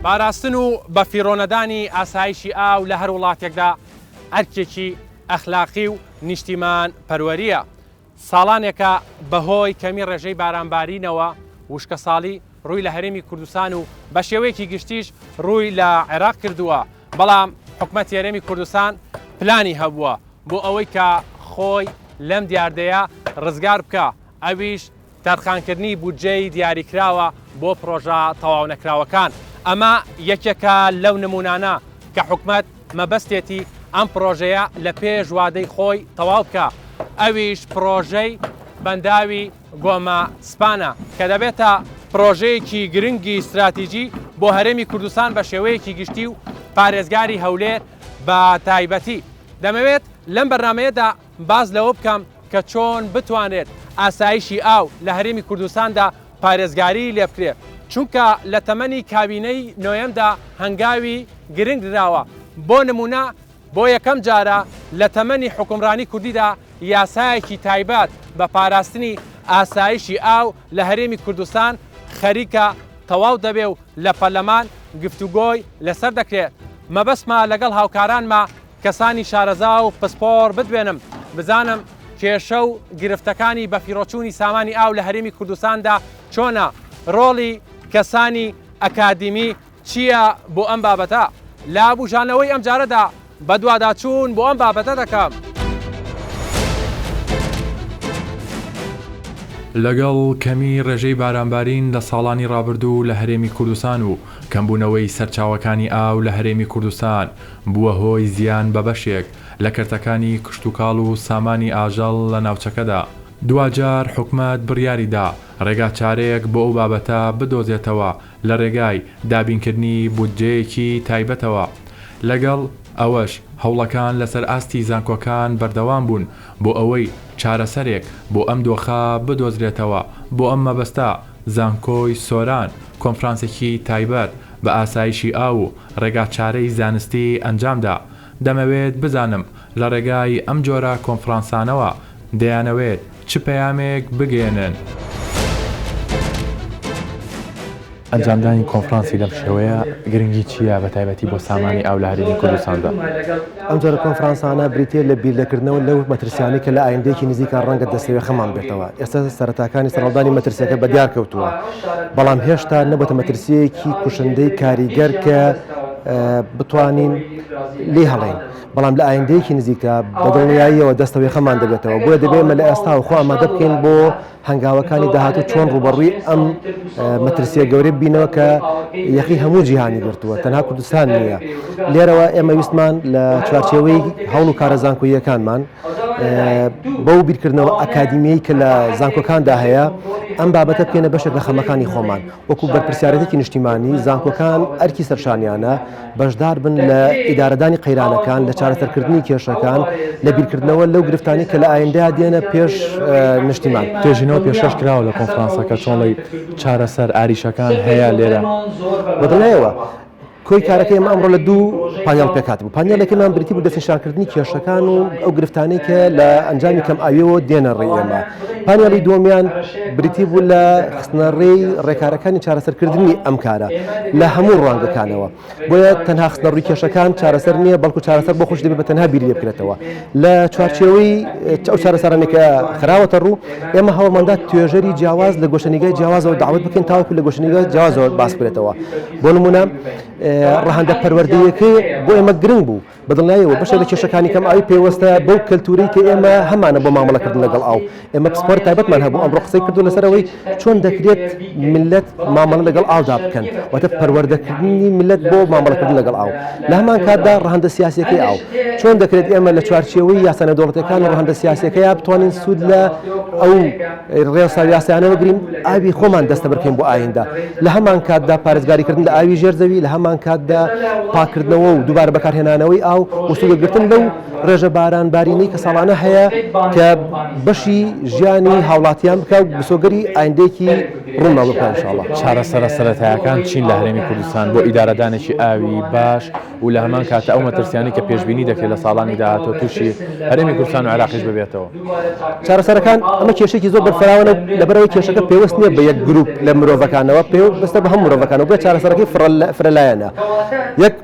پاراستن و بەفیڕۆنەدانی ئاسایشی ئاو لە هەر وڵاتێکدا ئەرکێکی ئەخلاقی و نیشتیمان پەروەرییە. ساڵانێکە بەهۆی کەمی ڕێژەی بارانبارینەوە وشکەساڵی ڕووی لە هەرێمی کوردستان و بە شێوەیەکی گشتیش ڕووی لە عێراق کردووە، بەڵام حکومەتی هەرێمی کوردستان پلانی هەبووە بۆ ئەوەی کە خۆی لەم دیاردەیە ڕزگار بکا، ئەویش تەرخانکردنی بودجەی دیاریکراوە بۆ پڕۆژە تەواونەکراوەکان، ئەمە یەکێکە لەو نموونانە کە حکومەت مەبەستێتی ئەم پڕۆژەیە لە پێش وادەی خۆی تەواو بکا، ئەویش پڕۆژەی بەنداوی گۆمە سپانە کە دەبێتە پڕۆژەیەکی گرنگی ستراتیجی بۆ هەرێمی کوردستان بە شێوەیەکی گشتی و پارێزگاری هەولێر بە تایبەتی. دەمەوێت لەم بەرنامەیەدا باس لەوە بکەم کە چۆن بتوانرێت ئاسایشی ئاو لە هەرێمی کوردستاندا پارێزگاریی لێبکرێت، چونکە لە تەمەنی کابینەی نۆیەمدا هەنگاوی گرنگ نراوە، بۆ نموونە بۆ یەکەم جارە لە تەمەنی حوکمڕانی کوردیدا یاسایەکی تایبەت بە پاراستنی ئاسایشی ئاو لە هەرێمی کوردستان خەریکە تەواو دەبێ و لە پەرلەمان گفتوگۆی لەسەر دەکرێت. مەبەستمە لەگەڵ هاوکارانما کەسانی شارەزا و پسپۆڕ بدوێنم بزانم کێشە و گرفتەکانی بەفیڕۆچوونی سامانی ئاو لە هەرێمی کوردستاندا چۆنە، ڕۆڵی کەسانی ئەکادیمی چییە بۆ ئەم بابەتە؟ لە بوژانەوەی ئەمجارەدا بەدواداچوون بۆ ئەم بابەتە دەکەم. لەگەڵ کەمی ڕێژەی بارانبارین لە ساڵانی ڕابردوو لە هەرێمی کوردستان و کەمبوونەوەی سەرچاوەکانی ئاو لە هەرێمی کوردستان بووە هۆی زیان بە بەشێک لە کەرتەکانی کشتوکاڵ و سامانی ئاژەڵ لە ناوچەکەدا، دواجار حکومەت بڕیاریدا ڕێگاچارەیەک بۆ ئەو بابەتە بدۆزێتەوە لە ڕێگای دابینکردنی بودجەیەکی تایبەتەوە، لەگەڵ ئەوەش هەوڵەکان لەسەر ئاستی زانکۆکان بەردەوام بوون بۆ ئەوەی چارەسەرێک بۆ ئەم دۆخە بدۆزرێتەوە، بۆ ئەم مەبەستە زانکۆی سۆران کۆنفرانسێکی تایبەت بە ئاسایشی ئاو و ڕێگاچارەی زانستی ئەنجامدا، دەمەوێت بزانم لە ڕێگای ئەم جۆرە کۆنفرانسانەوە دەیانەوێت چ پەیامێک بگەیەنن؟ ئەنجامدانی کۆنفرانسی لەم شێوەیە گرنگی چییە بە تایبەتی بۆ سامانی ئاو لە هەرێمی کوردستاندا؟ ئەم جۆرە کۆنفرانسانە بریتییە لە بیرلێکردنەوە لەو مەترسیانەی کە لە ئایندەیەکی نزیکا ڕەنگە دەستەویەخەمان بێتەوە. ئێستا سەرەتاکانی سەرهەڵدانی مەترسییەکە بەدیار کەوتووە، بەڵام هێشتا نەبۆتە مەترسییەکی کوشندەی کاریگەر کە بتوانین لێی هەڵێین. بەڵام لە ئایندەیەکی نزیکدا بە دڵنیاییەوە دەستەویەخەمان دەبێتەوە. بۆیە دەبێ ئێمە لە ئێستاوە خۆ ئامادە بکەین بۆ هەنگاوەکانی داهاتوو چۆن ڕووبەڕووی ئەم مەترسیە گەورە ببینەوە کە یەخی هەموو جیهانی گرتووە تەنها کوردستان نییە لێرەوە ئێمە ویستمان لە چوارچێوەی هەوڵ و کارە زانکۆییەکانمان بەو بیرکردنەوە ئەکادیمیەی کە لە زانکۆکاندا هەیە ئەم بابەتە بکەینە بەشێک لە خەمەکانی خۆمان وەکو بەرپرسیارەتێکی نیشتیمانی زانکۆکان ئەرکی سەرشانیانە بەشدار بن لە ئیدارەدانی قەیرانەکان، لە چارەسەرکردنی کێشەکان، لە بیرکردنەوە لەو گرفتانەی کە لە ئایندەیا دێنە پێش نیشتیمان. توێژینەوە پێشکەش کراوە لە کۆنفرانسەکە چۆڵی چارەسەر ئاریشەکان هەیە لێرە؟ بەدڵنیایەوە کۆی کارەکەی ئێمە ئەمڕۆ لە دوو پانێڵ پێکهاتبوو. پانێڵێکمان بریتی بوو دەستنیشانکردنی کێشەکان و ئەو گرفتانەی کە لە ئەنجامی کەمئاوییەوە دێنە ڕێی ئێمە. پانێڵی دووەمیان بریتی بوو لە خستنەڕێی ڕێکارەکانی چارەسەرکردنی ئەم کارە لە هەموو ڕوانگەکانەوە. بۆیە تەنها خستنەڕووی کێشەکان چارەسەر نییە، بەڵکو چارەسەر بۆ خۆشی دەبێت بە تەنها بیری لێ بکرێتەوە. لە چوارچێوەی ئەو چارەسەرانەی کە خراوەتە ڕوو، ئێمە هەوڵماندا توێژەری جیاواز لە گۆشەنیگای جیاوازەوە دەعوەت بکەین تاوەکو لە گۆشەنیگای جیاوازەوە باس بکرێتەوە. بۆ نموونە ڕەهەندە پەروەردەییەکەی بۆ ئێمە گرنگ بوو. بە دڵنیاییەوە بەشێک لە کێشەکانی کەم ئاوی پەیوەستە بەو کەلتوورەی کە ئێمە هەمانە بۆ مامەڵەکردن لەگەڵ ئاو. ئێمە پسپۆری تایبەتمان هەبوو ئەمڕۆ قسەی کردو لەسەر ئەوەی چۆن دەکرێت میللەت مامەڵە لەگەڵ ئاودا بکەن، واتە پەروەردەکردنی میللەت بۆ مامەڵەکردن لەگەڵ ئاو. لە هەمان کاتدا ڕەهەندە سیاسییەکەی ئاو. چۆن دەکرێت ئێمە لە چوارچێوەی یاسا نێودەوڵەتییەکان و ڕەهەندە سیاسییەکەیا بتوانین سوود لە ئەو ڕێسا و یاسایانە وەگرین ئاوی خۆمان دەستەبەر بکەین بۆ ئایندە. لە هەمان کاتدا پارێزگاریکردن لە ئاوی ژێر زەوی، لە هەمان کاتدا پاککردنەوە و دووبارە بەکارهێنانەوەی ئاو. ئاو و سوودوەرگرتن لەو ڕێژە باران بارینەی کە ساڵانە هەیە کە بەشی ژیانی هاوڵاتیان بکە و مسۆگەری ئایندەیەکی ڕوونمان بکە ان شاء اللە. چارەسەرە سەرەتایەکان چین لە هەرێمی کوردستان بۆ ئیدارەدانێکی ئاوی باش و لە هەمان کاتە ئەو مەترسیانەی کە پێشبینی دەکرێت لە ساڵانی داهاتوو تووشی هەرێمی کوردستان و عێراقیش ببێتەوە؟ چارەسەرەکان، ئەمە کێشەیەکی زۆر بەرفراوانە و لەبەرئەوەی کێشەکە پێوەست نییە بە یەک گروپ لە مرۆڤەکانەوە، پێوەستە بە هەموو مرۆڤەکانەوە، بۆیە چارەسەرەکەی فرەلایەنە. یەک،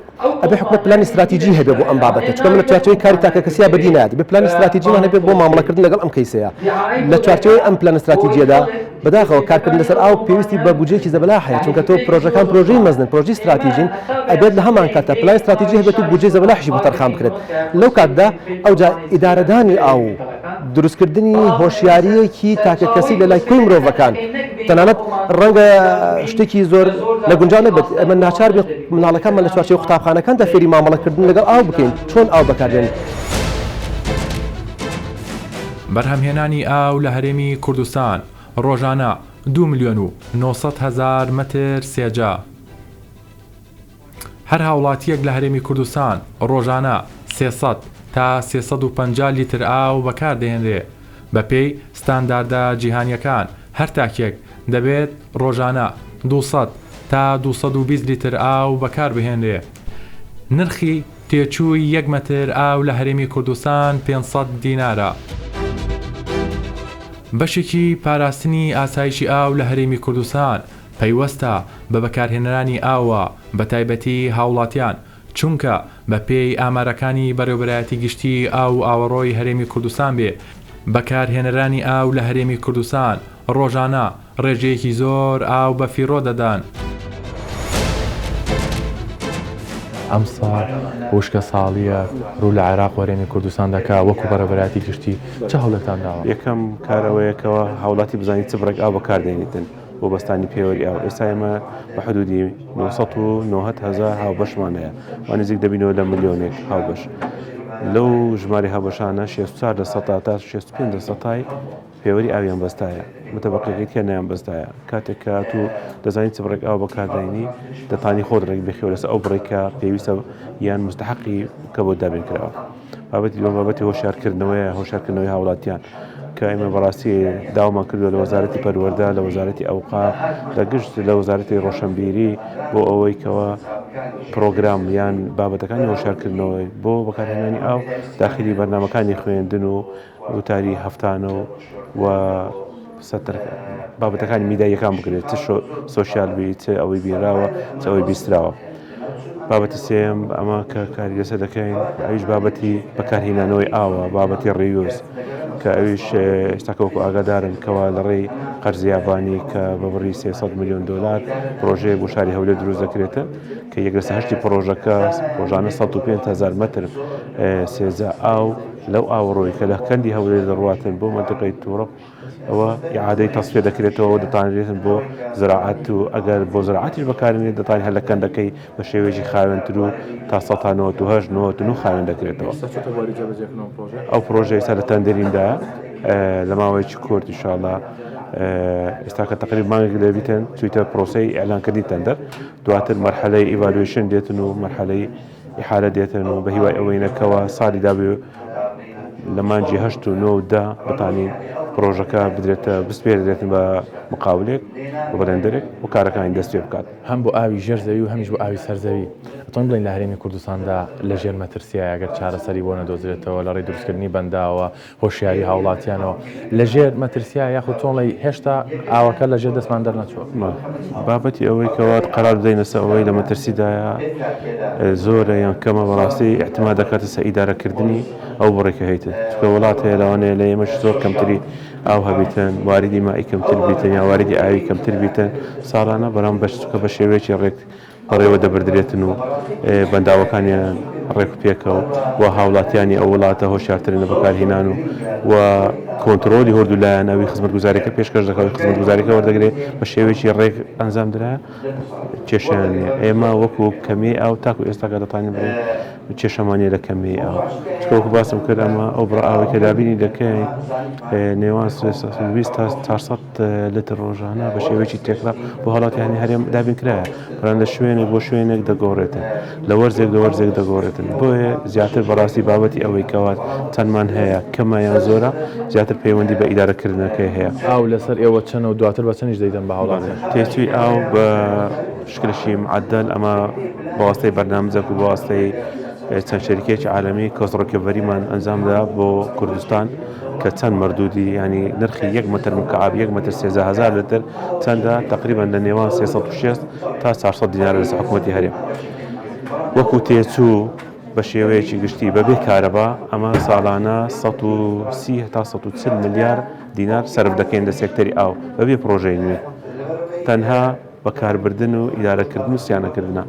ئەبێ حکومەت پلانی ستراتیجی هەبێ بۆ ئەم بابەتە، چونکە من لە چوارچێوەی کاری تاکەکەسییا بەدی نایەت، ئەبێ پلانی ستراتیجیمان هەبێ بۆ مامەڵەکردن لەگەڵ ئەم کەیسەیە. لە چوارچێوەی ئەم پلانە ستراتیجییەدا، بەداخەوە کارکردن لەسەر ئاو پێویستی بە بودجەیەکی زەبەلاح هەیە، چونکە تۆ پرۆژەکان پرۆژەی مەزنن، پرۆژەی ستراتیجین، ئەبێت لە هەمان کاتدا پلانی ستراتیجی هەبێت و بودجەی زەبەلاحیشی بۆ تەرخان بکرێت. لەو کاتدا ئەوجا ئیدارەدانی ئاو و دروستکردنی هۆشیارییەکی تاکەکەسی لە لای کۆی مرۆڤەکان، تەنانەت ڕەنگە شتێکی زۆر نەگونجاو نەبێت، ئێمە ناچار بین منداڵەکانمان لە چوارچێوەی قوتابخانەکاندا فێری مامەڵەکردن لەگەڵ ئاو بکەین، چۆن ئاو بەکاربێنن. بەرهەمهێنانی ئاو لە هەرێمی کوردستان ڕۆژانە دوو ملیۆن و 900 هەزار مەتر سێجا. هەر هاوڵاتییەک لە هەرێمی کوردستان ڕۆژانە 300 تا 350 لیتر ئاو بەکاردەهێنرێ. بەپێی ستانداردە جیهانییەکان هەر تاکێک دەبێت ڕۆژانە 200 تا 220 لیتر ئاو بەکاربهێنرێ. نرخی تێچووی یەک مەتر ئاو لە هەرێمی کوردستان 500 دینارە. بەشێکی پاراستنی ئاسایشی ئاو لە هەرێمی کوردستان پەیوەستە بە بەکارهێنەرانی ئاوە بەتایبەتی هاوڵاتیان، چونکە بەپێی ئامارەکانی بەڕێوبەرایەتی گشتی ئاو و ئاوەڕۆی هەرێمی کوردستان بێ بەکارهێنەرانی ئاو لە هەرێمی کوردستان ڕۆژانە ڕێژەیەکی زۆر ئاو بە فیڕۆ دەدەن. ئەمساڵ وشکەساڵییەک ڕوو لە عێراق و هەرێمی کوردستان دەکات، وەکو بەڕێوەبەرایەتی گشتی چ هەوڵێکتان داوە؟ یەکەم کار ئەوەیە کەوا هاوڵاتی بزانێت چ بڕێک ئاو بەکاردێنیتن بۆ بەستانی پێوەری ئاو، ئێستا ئێمە بە حدودی 990 هەزار هاوبەشمان هەیە و نزیک دەبینەوە لە ملیۆنێک هاوبەش. لەو ژمارەی هاوبەشانە 64 لە سەدا تا 65 لە سەدای پێوەری ئاویان بەستایە متەبەقیەکەی تیا نایان بەستایە کاتێک کە تو دەزانی چ بڕێک ئاو بەکاردێنی دەتانی خۆت ڕێک بخیەوە لەسەر ئەو بڕێک کە پێویستە یان مستحقی کە بۆ دابین کراوە بابەتی دووەم بابەتی هۆشیارکردنەوەیە هۆشیارکردنەوەی هاوڵاتیان کە ئێمە بەڕاستی داوامان کردووە لە وەزارەتی پەروەردە لە وەزارەتی ئەوقاف لە گشت لە وەزارەتی ڕۆشنبیری بۆ ئەوەی کەوا پرۆگرام یان بابەتەکانی هۆشیارکردنەوەی بۆ بەکارهێنانی ئاو داخلی بەرنامەکانی خوێندن و وتاری هەفتانە و و سەتر بابەتەکانی میداییەکان بکرێت چ سۆشیال بی چ ئەوەی بینراوە چ ئەوەی بیستراوە. بابەتی سێم ئەمە کە کاری لەسەر دەکەین ئەویش بابەتی بەکارهینانەوەی ئاوە بابەتی ڕیوز کە ئەویش ئێستاکە وەکو ئاگادارن کەوا لە ڕێی قەرزی یابانی کە بە بڕی 300 میلیۆن دلار پرۆژەیە بۆ شاری هەولێر دروست دەکرێتن کە یەک لەسەر هەشتی پرۆژەکە ڕۆژانە 105 هزار مەتر سێجا ئاو لەو ئاوەڕۆی کە لە کەندی هەولێر دەڕواتن بۆ مەنتیقەی توڕپ ئەوە ئیعادەی تەسفیە دەکرێتەوە و دەتانرێتن بۆ زراعەت و ئەگەر بۆ زراعەتیش بەکارنێت دەتانی هەر لە کەندەکەی بە شێوەیەکی خاوێنتر و تا 198 99 خاوێن دەکرێتەوە. ئەو پرۆژە ئێستا لە تەندەریندایە لە ماوەیەکی کورت ئینشاڵڵا ئێستا کە تەقریب مانگێک لێبیتن چوویتە پرۆسەی ئیعلانکردنی تەندەر دواتر مەرحەلەی ئیڤالوێشن دێتن و مەرحەلەی ئیحالە دێتن و بە هیوای ئەوەینە کەوا ساڵی دابێ لە مانگی هەشت و نۆ و دە بتانین پڕۆژەکە بدرێتە بسپێردرێتن بە مقاولێک و بەڵێندەرێک و کارەکانی دەست پێ بکات. هەم بۆ ئاوی ژێر زەوی و هەمیش بۆ ئاوی سەر زەوی ئەتوانین بڵێین لە هەرێمی کوردستاندا لە ژێر مەترسیایە گەر چارەسەری بۆ نەدۆزرێتەوە لە ڕێی دروستکردنی بەنداوە هۆشیاری هاوڵاتیانەوە لە ژێر مەترسیە یاخود چۆن ڵێی هێشتا ئاوەکە لە ژێر دەستمان دەرنەچووە؟ بابەتی ئەوەی کەوا قەرار بدەینە سەر ئەوەی لە مەترسیدایە زۆرە یان کەمە بەڕاستی ئیعتماد دەکاتە سەر ئیدارەکردنی ئەو بڕێک کە هەیتە چونکە وڵات هەیە لەوانەیە لە ئێمەش زۆر کەمتری ئاو هەبیتن واریدی مائی کەمتر بیتن یا واریدی ئاوی کەمتر بیتن ساڵانە بەڵام بەش چونکە بە شێوەیەکی ڕێک بەڕێوە دەبردرێتن و بەنداوەکانیان ڕێک و پێکە و هاوڵاتیانی ئەو وڵاتە هۆشیارترن لە بەکارهینان و و کۆنترۆلی هەردوو لایەن ئەوی خزمەتگوزاریەکە پێشکەش دەکات و خزمەتگوزاریەکە وەردەگرێت بە شێوەیەکی ڕێک ئەنجام درا کێشەیان نییە ئێمە وەکو کەمیی ئاو تاکو ئێستاکە دەتوانین بڵێین کێشەمان نییە لە کەمیی ئاو چونکە وەکو باسم کرد ئەمە ئەو بڕە ئاوەی کە دابینی دەکەین نێوان 320 تا 400 لتر ڕۆژانە بە شێوەیەکی تێکڕا بۆ هاوڵاتیانی هەرێم دابین کرایە، بەڵام لە شوێنێک بۆ شوێنێک دەگۆڕێتن، لە وەرزێک لە وەرزێک دەگۆڕێتن. دەبێتن. بۆیە زیاتر بەڕاستی بابەتی ئەوەی کەوا چەندمان هەیە کەمە یان زۆرە زیاتر پەیوەندی بە ئیدارەکردنەکەی هەیە. ئاو لەسەر ئێوە چەنە و دواتر بە چەنیش دەیدەن بە هاوڵاتیان؟ تێچووی ئاو بە شکلشی معدل ئەمە بەواستەی بەرنامجەک و بەواستەی چەند شەریکەیەکی عالەمی cost recovery مان ئەنجامدا بۆ کوردستان کە چەند مەردودی ینی نرخی یەک متر مکعب یەک متر 13هزار لتر چەندە تقریبا لە نێوان 360 تا 400 دینار لەسەر حکوومەتی هەرێم وەکو تێچوو بە شێوەیەکی گشتی بەبێ کارەبا ئەمە ساڵانە 130 تا 140 ملیار دینار سەرف دەکەین لە سێکتەری ئاو بەبێ پرۆژەی نوێ تەنها بەکاربردن و ئیدارەکردن و سیانەکردنە.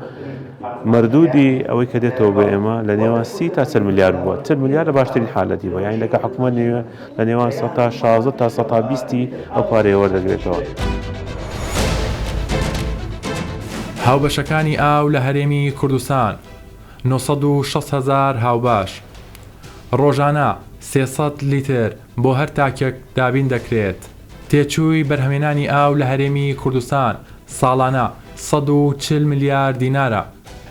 مەردودی ئەوەی کە دێتەوە بۆ ئێمە لە نێوان 30 تا 40 ملیار بووە 40 ملیار لە باشترین حالەتی بووە یانی لەگە حکومەت نوێ لە نێوان 16 تا 120 ئەو پارەیە وەردەگرێتەوە. هاوبەشەکانی ئاو لە هەرێمی کوردستان 960 هەزار هاوبەش ڕۆژانە 300 لیتر بۆ هەر تاکێک دابین دەکرێت. تێچووی بەرهەمهێنانی ئاو لە هەرێمی کوردستان ساڵانە 140 ملیار دینارە.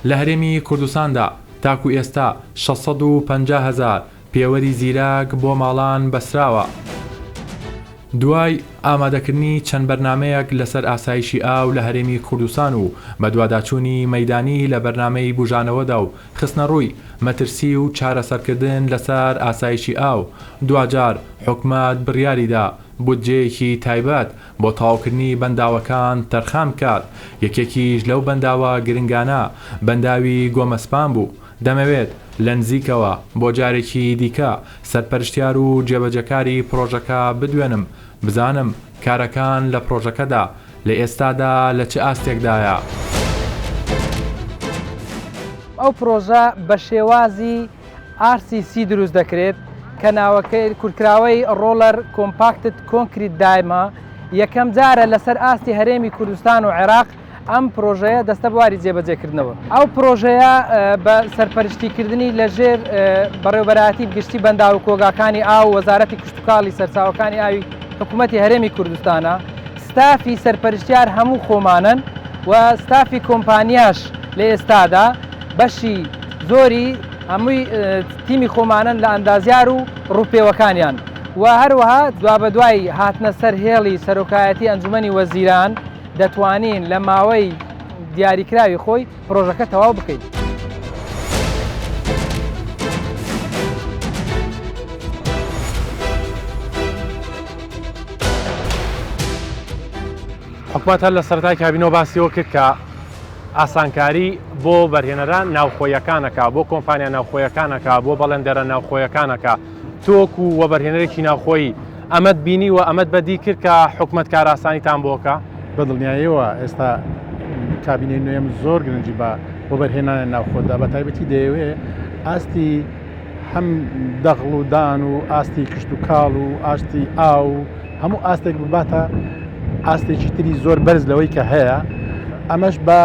لە هەرێمی کوردستاندا تاکو ئێستا 650 هەزار پێوەری زیرەک بۆ ماڵان بەستراوە. دوای ئامادەکردنی چەند بەرنامەیەک لەسەر ئاسایشی ئاو لە هەرێمی کوردستان و بەدواداچوونی مەیدانی لە بەرنامەی بوژانەوەدا و خستنەڕووی مەترسی و چارەسەرکردن لەسەر ئاسایشی ئاو، دواجار حکومەت بڕیاریدا بودجەیەکی تایبەت بۆ تەواوکردنی بەنداوەکان تەرخان بکات، یەکێکیش لەو بەنداوە گرنگانە بەنداوی گۆمەسپان بوو، دەمەوێت لە نزیکەوە بۆ جارێکی دیکە سەرپەرشتیار و جێبەجێکاری پڕۆژەکە بدوێنم، بزانم کارەکان لە پڕۆژەکەدا لە ئێستادا لە چ ئاستێکدایە. ئەو پرۆژە بە شێوازی RCC دروست دەکرێت کە ناوەکەی کورتکراوەی Roller Compacted Concrete Dam ە، یەکەم جارە لەسەر ئاستی هەرێمی کوردستان و عێراق ئەم پرۆژەیە دەستە بواری جێبەجێکردنەوە. ئەو پرۆژەیە بە سەرپەرشتیکردنی لەژێر بەڕێوەبەرایەتی گشتی بەنداو و کۆگاکانی ئاو و وەزارەتی کشتوکاڵی سەرچاوەکانی ئاوی حکوومەتی هەرێمی کوردستانە، ستافی سەرپەرشتیار هەموو خۆمانن و ستافی کۆمپانیاش لە ئێستادا بەشی زۆری هەمووی تیمی خۆمانن لە ئەندازیار و ڕووپێوەکانیان و هەروەها دوابەدوای هاتنە سەر هێڵی سەرۆکایەتی ئەنجومەنی وەزیران دەتوانین لە ماوەی دیاریکراوی خۆی پرۆژەکە تەواو بکەین. حکومەت هەر لە سەرەتای کابینەوە باسی ئەوە کرد کە ئاسانکاری بۆ بەرهێنەران ناوخۆیەکان ئەکا، بۆ کۆمپانیا ناوخۆیەکان ئەکا، بۆ بەڵێندەرە ناوخۆیەکان ئەکا. تۆ وەکو وەبەرهێنەرێکی ناوخۆیی ئەمەت بینی و ئەمەت بەدی کرد کە حکومەت کارئاسانیتان بۆ ئەکا؟ بە دڵنیاییەوە ئێستا کابینەی نوێم زۆر گرنگی بە وەبەرهێنانی ناوخۆ دا، بە تایبەتی دەیەوێ ئاستی هەم دەغڵ و دان و ئاستی کشتوکاڵ و ئاستی ئاو و هەموو ئاستێک بباتە ئاستێکی تری زۆر بەرز لەوەی کە هەیە ئەمەش بە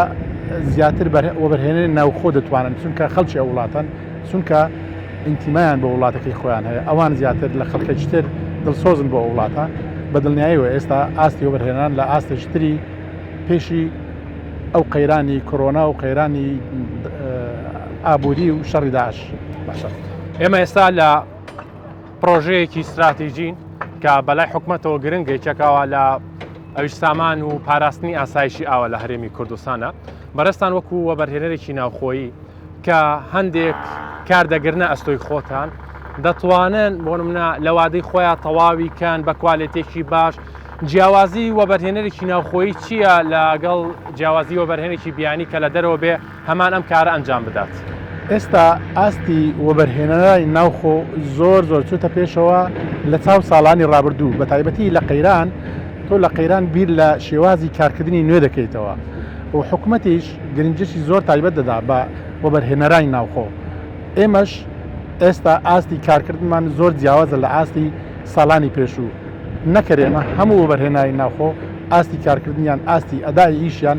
زیاتر وەبەرهێنەری ناوخۆ دەتوانن چونکە خەڵکی ئەو وڵاتەن چونکە ئینتیمایان بۆ وڵاتەکەی خۆیان هەیە ئەوان زیاتر لە خەڵکێکی تر دڵسۆزن بۆ ئەو وڵاتە بە دڵنیاییەوە ئێستا ئاستی وەبەرهێنان لە ئاستێکی تری پێشی ئەو قەیرانی کۆرۆنا و قەیرانی ئابووری و شەڕی داعش باشە ئێمە ئێستا لە پرۆژەیەکی ستراتیژین کە بەلای حکومەتەوە گرنگە یەکێکەوە لە ئەویش سامان و پاراستنی ئاسایشی ئاوە لە هەرێمی کوردستانە بەڕێزتان وەکو وەبەرهێنەرێکی ناوخۆیی کە هەندێک کار دەگرنە ئەستۆی خۆتان دەتوانن بۆ نمونە لە وادەی خۆیان تەواوی کەن بە کوالێتێکی باش جیاوازی وەبەرهێنەرێکی ناوخۆیی چییە لەگەڵ جیاوازی وەبەرهێنێکی بیانی کە لە دەرەوە بێ هەمان ئەم کارە ئەنجام بدات؟ ئێستا ئاستی وەبەرهێنەرانی ناوخۆ زۆر زۆر چووتە پێشەوە لە چاو ساڵانی ڕابردوو بە تایبەتی لە قەیران تۆ لە قەیران بیر لە شێوازی کارکردنی نوێ دەکەیتەوە و حکومەتیش گرنگیی زۆر تایبەت دەدا بە وەبەرهێنەرانی ناوخۆ ئێمەش ئێستا ئاستی کارکردنمان زۆر جیاوازە لە ئاستی ساڵانی پێشوو نەکەر ئێمە هەموو وەبەرهێنانی ناوخۆ ئاستی کارکردنیان ئاستی ئەدای ئیشیان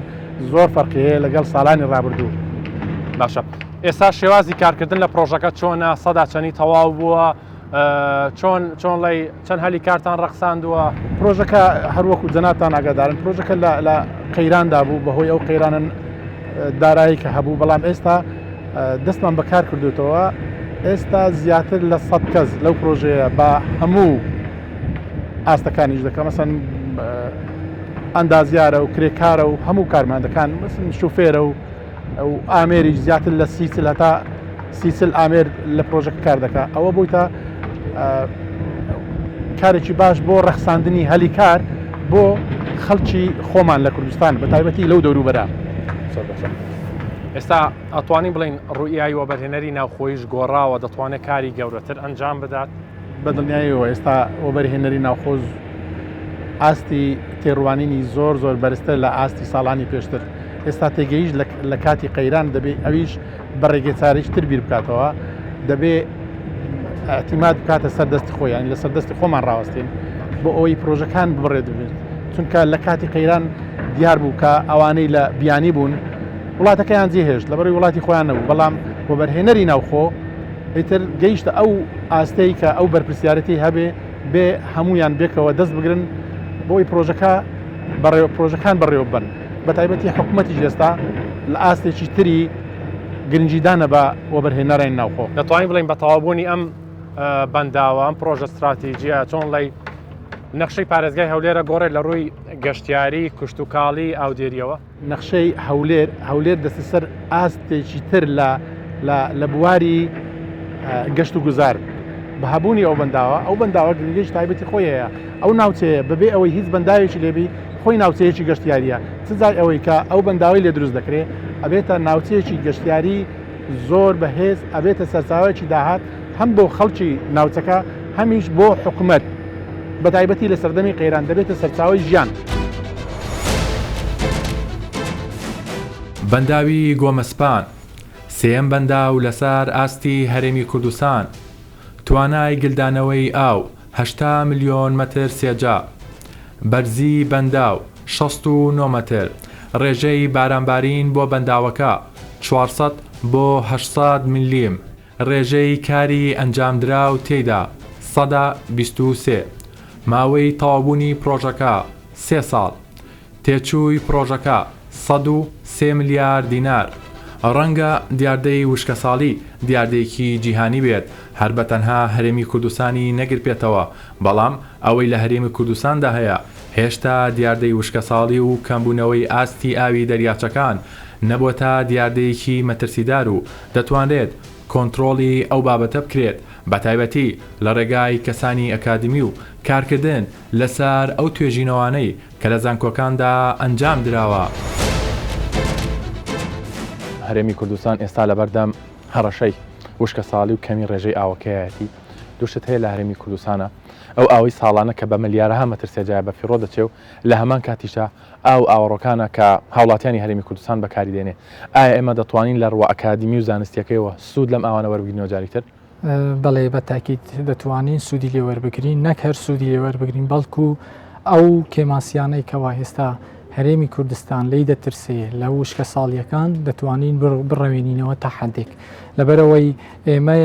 زۆر فەرقی هەیە لەگەڵ ساڵانی ڕابردوو. باشە ئێستا شێوازی کارکردن لە پرۆژەکە چۆنە سەدا چەنی تەواو بووە چۆن چۆن ڵی چەند هەلی کارتان ڕەخساندووە؟ پرۆژەکە هەروەکو جەنابتان ئاگادارن پرۆژەکە لە قەیراندا بوو بەهۆی ئەو قەیرانە دارایی کە هەبوو بەڵام ئێستا دەستمان بە کار کردوتەوە ئێستا زیاتر لە سە کەس لەو پرۆژەیە بە هەموو ئاستەکانیش دەکە مەسەن ئەندازیارە و کرێکارە و هەموو کارمەندەکان مەسن شوفێرە و و ئامێریش زیاتر لە سیچل هەتا سیچل ئامێر لە پرۆژەکە کار دەکا ئەوە بوویتە کارێکی باش بۆ ڕەخساندنی هەلی کار بۆ خەڵکی خۆمان لە کوردستان بە تایبەتی لەو دەوروبەرە. ئێستا ئەتوانین بڵین ڕوئیای وەبەرهێنەری ناوخۆیش گۆڕاوە دەتوانێت کاری گەورەتر ئەنجام بدات؟ بە دڵنیاییەوە ئێستا وەبەرهێنەری ناوخۆ ئاستی تێڕوانینی زۆر زۆر بەرزتر لە ئاستی ساڵانی پێشتر ئێستا تێگەیشت لە کاتی قەیران دەبێ ئەویش بە ڕێگەچارێکی تر بیر بکاتەوە دەبێ اعتیماد بکاتە سەر دەستی خۆی یانی لەسەر دەستی خۆمان ڕاوەستین بۆ ئەوەی پرۆژەکان ببڕێت ببێت چونکە لە کاتی قەیران دیار بوو کە ئەوانەی لە بیانی بوون وڵاتەکەیان جێهێشت لەبەرەوەی وڵاتی خۆیان نەبوو بەڵام وەبەرهێنەری ناوخۆ ئیتر گەیشتە ئەو ئاستەی کە ئەو بەرپرسیارەتی هەبێ بێ هەمویان بێکەوە دەست بگرن بۆی پرۆژەکە بەڕێوە پرۆژەکان بەڕێوە بن بە تایبەتی حکوومەتیش ئێستا لە ئاستێکی تری گرنگیدانە بە وەبەرهێنەرانی ناوخۆ. دەتوانین بڵێین بە تەواوبوونی ئەم بەنداوە، ئەم پرۆژە ستراتیجییە چۆن ڵی نەخشەی پارێزگای هەولێرە گۆڕێت لە ڕووی گەشتیاری، کشتوکاڵی، ئاودێرییەوە؟ نەخشەی هەولێر، هەولێر دەستە سەر ئاستێکی تر لە لە بواری گەشت و گوزار بە هەبوونی ئەو بەنداوە، ئەو بەنداوە گرنگیی تایبەتی خۆی هەیە، ئەو ناوچەیە بەبێ ئەوەی هیچ بەنداوێکی لێبی خۆی ناوچەیەکی گەشتیارییە، چ جای ئەوەی کە ئەو بەنداوەی لێ دروست دەکرێ ئەبێتە ناوچەیەکی گەشتیاری زۆر بەهێز، ئەبێتە سەرچاوەیەکی داهات هەم بۆ خەڵکی ناوچەکە هەمیش بۆ حکومەت بەتایبەتی لە سەردەمی قەیران دەبێتە سەرچاوەی ژیان. بەنداوی گۆمەسپان، سێیەم بەنداو لەسەر ئاستی هەرێمی کوردستان، توانای گلدانەوەی ئاو 80 ملیۆن مەتر سێجا، بەرزی بەنداو 69 مەتر، ڕێژەی بارانبارین بۆ بەنداوەکە 400 بۆ 800 ملیم، ڕێژەی کاری ئەنجامدراو تێیدا 23%، ماوەی تەواوبوونی پڕۆژەکە سێ ساڵ. تێچووی پڕۆژەکە 103 ملیار دینار. ڕەنگە دیاردەی وشکەساڵی دیاردەیەکی جیهانی بێت، هەر بە تەنها هەرێمی کوردستانی نەگرپێتەوە، بەڵام ئەوەی لە هەرێمی کوردستاندا هەیە، هێشتا دیاردەی وشکەساڵی و کەمبوونەوەی ئاستی ئاوی دەریاچەکان نەبۆتە دیاردەیەکی مەترسیدار و دەتوانرێت کۆنترۆڵی ئەو بابەتە بکرێت، بەتایبەتی لە ڕێگای کەسانی ئەکادیمی و کارکردن لەسەر ئەو توێژینەوانەی کە لە زانکۆکاندا ئەنجام دراوە. هەرێمی کوردستان ئێستا لەبەردەم هەڕەشەی وشکەساڵی و کەمی ڕێژەی ئاوەکەیەتی. دوو شت هەیە لە هەرێمی کوردستانا، ئەو ئاوەی ساڵانە کە بە ملیارەها مەتر سێجایە بەفیڕۆ دەچێ و لە هەمان کاتیشدا ئاو ئاوەڕۆکانە کە هاوڵاتیانی هەرێمی کوردستان بەکاری دێنێ. ئایا ئێمە دەتوانین لە ڕووە ئەکادیمی و زانستییەکەیەوە سوود لەم ئاوانە وەربگرینەوە جارێکی تر؟ بەڵێ بە تاکید دەتوانین سوودی لێ وەربگرین، نەک هەر سوودی لێ وەربگرین بەڵکو ئەو کێماسیانەی کەوا ئێستا هەرێمی کوردستان لێی دەترسێ لە وشکە ساڵیەکان دەتوانین بڕەوێنینەوە تا حدێک لەبەرەوەی ئێمە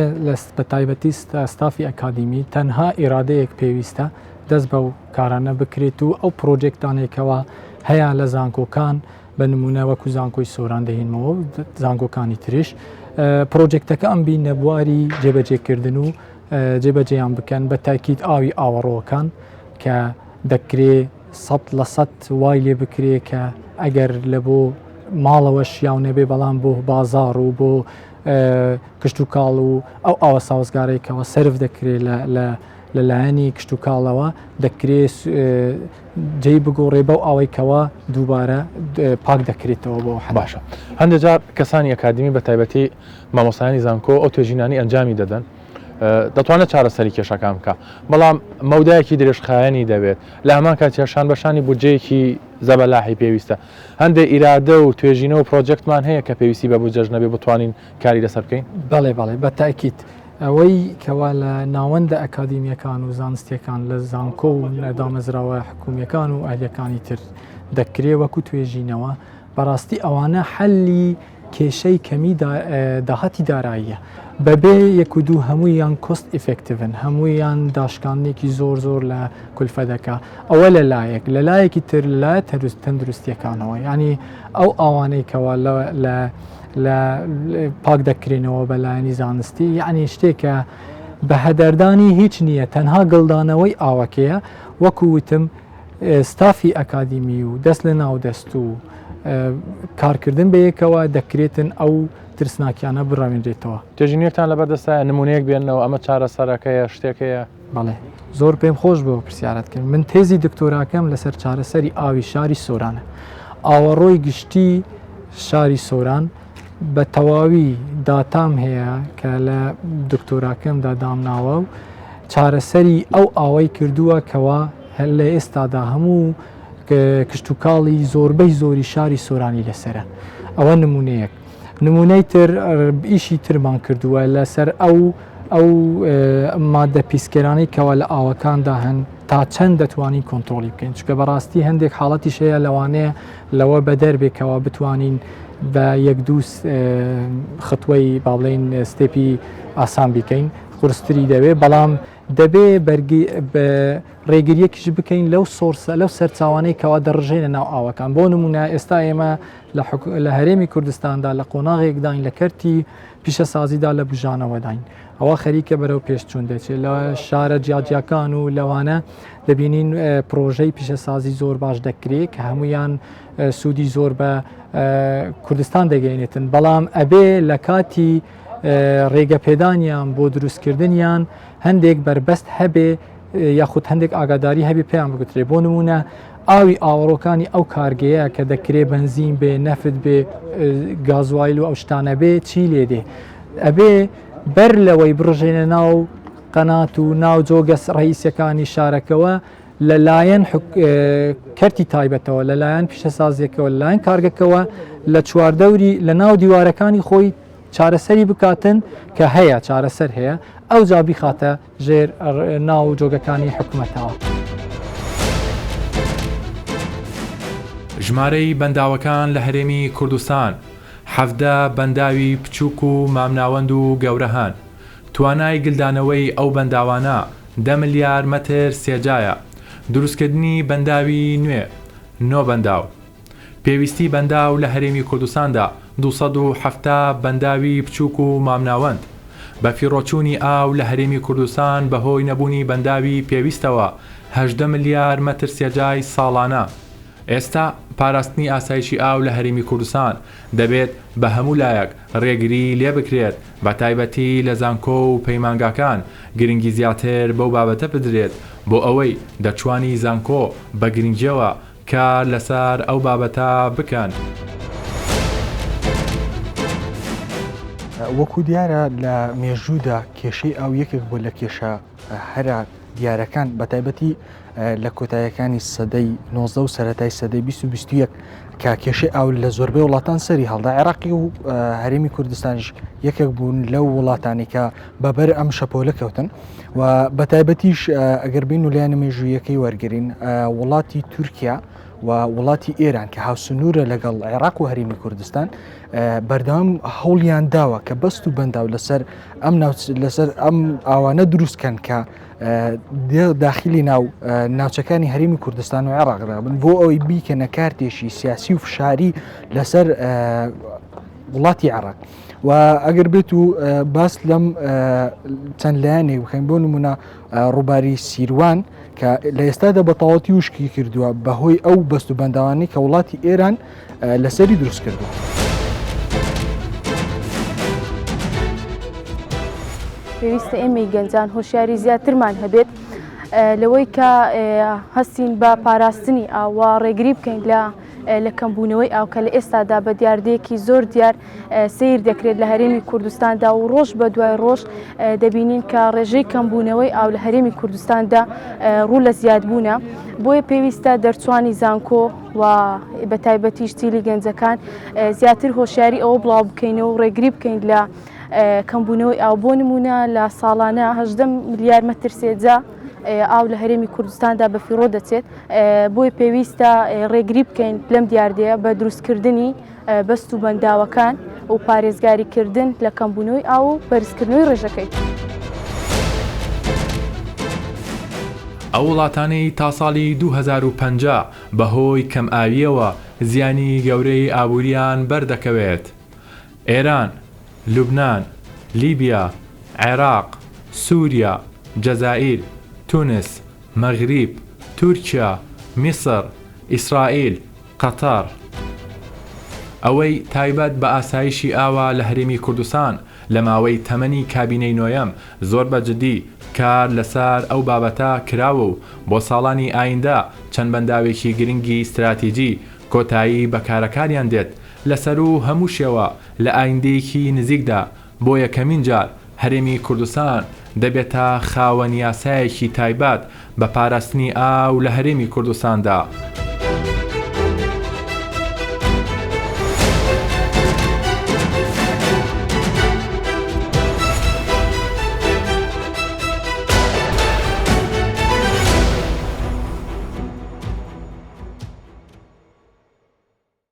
بە تایبەتی ستافی ئەکادیمی تەنها ئیرادەیەک پێویستە دەست بەو کارانە بکرێت و ئەو پرۆجێکتانێکەوە هەیە لە زانکۆکان بە نمونە وەکو زانکۆی سۆران دەهێنمەوە و زانکۆکانی تریش پرۆجێکتەکە ئەم بینە بواری جێبەجێکردن و جێبەجێیان بکەن بە تاکیت ئاوی ئاوەڕۆکان کە دەکرێ سە لە سەد وای لێ بکرێ کە ئەگەر لە بۆ ماڵەوە شیاو نەبێ بەڵام بۆ بازار و بۆ کشتتوکاڵ و ئەو ئاوە ساوزگارێکەوە سرف دەکرێت لە لەلایەنی کشتوکاڵەوە دەکرێ جێی بگۆڕێ بەو ئاوەی کەوا دووبارە پاک دەکرێتەوە بۆ حەد. باشە هەندێک جار کەسانی ئەکادیمی بە تایبەتی مامۆستایانی زانکۆ ئەو توێژینانی ئەنجامی دەدەن دەتوانێت چارەسەری کێشەکان بکە بەڵام مەودایەکی درێژخایەنی دەوێت لە هەمان کاتیا شان بە شانی بودجەیەکی زەبەلاحی پێویستە هەندێک ئیرادە و توێژینەوە و پرۆجێکتمان هەیە کە پێویستی بە بودجەش نەبێ بتوانین کاری لەسەر بکەین؟ بەڵێ بەڵێ بە تاکید ئەوەی کەوا لە ناوەندە ئەکادیمیەکان و زانستیەکان لە زانکۆ و لە دامەزراوە حکومیەکان و ئەهلیەکانی تر دەکرێ وەکو توێژینەوە بەڕاستی ئەوانە حەلی کێشەی کەمی داهاتی داراییە. بەبێ یەک و دوو هەموویان cost effective ن، هەموویان داشکاندنێکی زۆر زۆر لە کولفە دەکا. ئەوە لە لایەک، لە لایەکی تر لە لایە تەندروستییەکانەوە یانی ئەو ئاوانەی کەوا لە لە لە پاک دەکرێنەوە بە لایەنی زانستی یانی شتێکە بە هەدەردانی هیچ نییە تەنها گڵدانەوەی ئاوەکەیە وەکو وتم ستافی ئەکادیمی و دەست لە ناو دەست و کارکردن بە یەکەوە دەکرێتن ئەو ترسناکیانە بڕەوێنرێتەوە. توێژینەوەیەکتان لەبەردەستایە نمونەیەک بێننەوە ئەمە چارەسەرەکەیە شتێکەیە؟ بەڵێ زۆر پێم خۆش بوو پرسیارت کرد من تێزی دکتۆراکەم لەسەر چارەسەری ئاوی شاری سۆرانە ئاوەڕۆی گشتی شاری سۆران بە تەواوی داتام هەیە کە لە دکتۆراکەمدا دامناوە و چارەسەری ئەو ئاوەی کردووە کەوا لە ئێستادا هەموو کشتوکاڵی زۆربەی زۆری شاری سۆرانی لەسرە ئەوە نمونەیەک نمونەی تر ئیشی ترمان کردووە لەسەر ئەو ئەو مادە پیسکەرانەی کەوا لە ئاوەکاندا هەن تا چەند دەتوانین کۆنتترۆلی بکەین چکە بەڕاستی هەندێک حاڵەتیش هەیە لەوانەیە لەوە بەدەر بێ کەوا بتوانین بە یەک دوو خطوەی با بڵێین step ی ئاسان بیکەین قورستری دەوێ بەڵام دەبێ بەرگی ڕێگریەکیش بکەین لەو source ە لەو سەرچاوانەی کەوا دەڕژێنە ناو ئاوەکان بۆ نمونە ئێستا ئێمە لە هەرێمی کوردستاندا لە قۆناغێکداین لە کەرتی پیشەسازیدا لە بژانەوەداین ئەوە خەریکە بەرەو پێشچوون دەچێت لە شارە جیاجیاکان و لەوانە دەبینین پرۆژەی پیشەسازی زۆر باش دەکرێت کە هەمویان سوودی زۆر بە کوردستان دەگەینێتن بەڵام ئەبێ لە کاتی ڕێگە پێدانیان بۆ دروستکردنیان هەندێک بەربەست هەبێ یاخود هەندێک ئاگاداری هەبێ پێیان بگوترێ بۆ نمونە ئاوی ئاوەڕۆکانی ئەو کارگەیە کە دەکرێ بەنزین بێ نەفت بێ گازوایل و ئەو شتانە بێ چی لێ دێ ئەبێ بەر لەوەی بڕژێنە ناو قەنات و ناو جۆگە ڕئیسەکانی شارەکەوە لەلایەن کەرتی تایبەتەوە لەلایەن پیشەسازیەکەوە لەلایەن کارگەکەوە لە چواردەوری لە ناو دیوارەکانی خۆی چارەسەری بکاتن کە هەیە چارەسەر هەیە ئەوجا بیخاتە ژێر ناو جۆگەکانی حکومەتەوە. ژمارەی بەنداوەکان لە هەرێمی کوردستان 17 بەنداوی بچووک و مامناوەند و گەورە هەن، توانای گلدانەوەی ئەو بەنداوانە دە ملیار مەتر سێجایە، دروستکردنی بەنداوی نوێ نۆ بەنداو. پێویستی بەنداو لە هەرێمی کوردستاندا 270 بەنداوی بچووک و مامناوەند. بەفیڕۆچوونی ئاو لە هەرێمی کوردستان بەهۆی نەبوونی بەنداوی پێویستەوە 18 ملیار مەتر سێجای ساڵانە. ئێستا پاراستنی ئاسایشی ئاو لە هەرێمی کوردستان دەبێت بە هەموو لایەک ڕێگری لێبکرێت بەتایبەتی لە زانکۆ و پەیمانگاکان گرنگی زیاتر بەو بابەتە بدرێت بۆ ئەوەی دەرچوانی زانکۆ بە گرنگیەوە کار لەسەر ئەو بابەتە بکەن. وەکو دیارە لە مێژوودا کێشەی ئاو یەکێک بووە لە کێشە هەرە دیارەکان بەتایبەتی لە کۆتایەکانی سەدەی 19 و سەتای سەدەی 2021 کە کێشەی ئاو لە زۆربەی وڵاتان سەری هەڵدا عێراقی و هەرێمی کوردستانیش یەکێک بوون لەو وڵاتانی کە بەبەر ئەم شەپۆلە کەوتن و بە تایبەتیش ئەگەر بین و لایەنە مێژوویەکەی وەرگین وڵاتی تورکیا و وڵاتی ئێران کە هاوسنوورە لەگەڵ عێراق و هەرێمی کوردستان بەردەوام هەوڵیان داوە کە بەست و بەنداو لەسەر ئەم لەسەر ئەم ئاوانە دروستکەن کە داخلی ناو ناوچەکانی هەرێمی کوردستان و عێراقدا بن بۆ ئەوەی بیکەنە کارتێکی سیاسی و فشاری لەسەر وڵاتی عێراق و ئەگەر بێت و باس لەم چەند لایەنێک بکەین بۆ نمونە ڕووباری سیروان کە لە ئێستادا بە تەواوەتی وشکی کردووە بەهۆی ئەو بەست و بەنداوانەی کە وڵاتی ئێران لەسەری دروست کردووە. پێویستە ئێمەی گەنجان هۆشیاری زیاترمان هەبێت لەوەی کە هەستین بە پاراستنی ئاو و ڕێگری بکەین لە لە کەمبوونەوەی ئاو کە لە ئێستادا بە دیاردەیەکی زۆر دیار سەیر دەکرێت لە هەرێمی کوردستاندا و ڕۆژ بە دوای ڕۆژ دەبینین کە ڕێژەی کەمبوونەوەی ئاو لە هەرێمی کوردستاندا ڕوو لە زیادبوونە بۆیە پێویستە دەرچوانی زانکۆ و بە تایبەتیش تیلی گەنجەکان زیاتر هۆشیاری ئەوە بڵاو بکەینەوە و ڕێگری بکەین لە کەمبوونەوەی ئاو بۆ نمونە لە ساڵانە هەژدە ملیار مەتر سێجا ئاو لە هەرێمی کوردستاندا بەفیڕۆ دەچێت بۆیە پێویستە ڕێگری بکەین لەم دیاردەیە بە دروستکردنی بەست و بەنداوەکان و پارێزگاریکردن لە کەمبوونەوەی ئاو و بەرزکردنەوەی ڕێژەکەی. ئەو وڵاتانەی تا ساڵی 2050 بەهۆی کەمئاوییەوە زیانی گەورەی ئابوورییان بەردەکەوێت، ئێران، لوبنان، لیبیا، عێراق، سووریا، جەزائیر، تونس، مەغریب، تورکیا، میسر، ئیسرائیل، قەتەر. ئەوەی تایبەت بە ئاسایشی ئاوە لە هەرێمی کوردستان لە ماوەی تەمەنی کابینەی نۆیەم زۆر بە جدی کار لەسەر ئەو بابەتە کراوە و بۆ ساڵانی ئایندە چەند بەنداوێکی گرنگی ستراتیجی کۆتایی بە کارەکانیان دێت لە سەروو هەمووشیەوە لە ئایندەیەکی نزیکدا بۆ یەکەمین جار هەرێمی کوردستان دەبێتە خاوەن یاسایەکی تایبەت بە پاراستنی ئاو لە هەرێمی کوردستاندا.